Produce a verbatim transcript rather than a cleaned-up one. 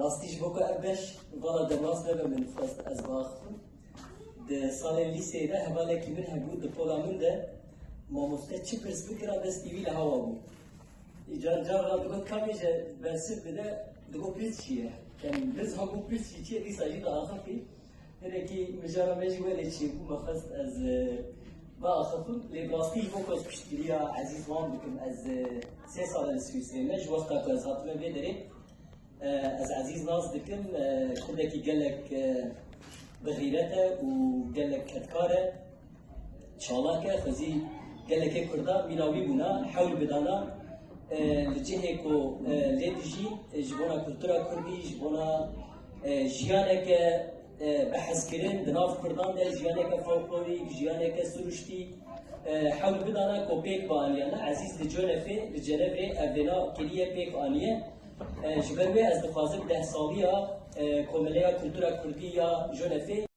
Rastî ji bo ku ev beş vala derbas nebe min xwest ez biaxifim. Di salên lîseyê de hevalekî min hebû, di pola min de mamoste çi pirs bikira destî wî li hewa bû. Îcar car re digot, "Kamê ji bersiv bide", digot, "Pirs çi ye?" Yanî min zan bû pirs jî çi ye, dîsa jî diaxifî. Hinekî mijara me jî welê çêbû, me xwest ez, e, biaxifim. Lê bi rastî ji bo ku ez piştgiriya Ezîz wan bikim, ez, e, sê sal e li Swîsrê me, ji wexta ku ez hatime vê derê, e, ez Ezîz nas dikim, e, kurdekî gelek, e, bi xîret e û gelek kedkar e. Çalak e, xwezî gelekê Kurda mîna wî bûna, hewl bidana, e, li cihê ku, e, lê dijî, e, ji bona kultura Kurdî, ji bona, e, jiyaneke, e, bi hezkirin di nav Kurdan de, jiyaneke folklorîk, jiyaneke siruştî, e, hewl bidana ku pêk bianiyana. Ezîz li Cenefê, li Cenevrê ev vêna kiriye, pêk aniye. E, ji ber wê ez dixwazim deh saliya, e, Komeleya Kultura Kurdî ya Cenefê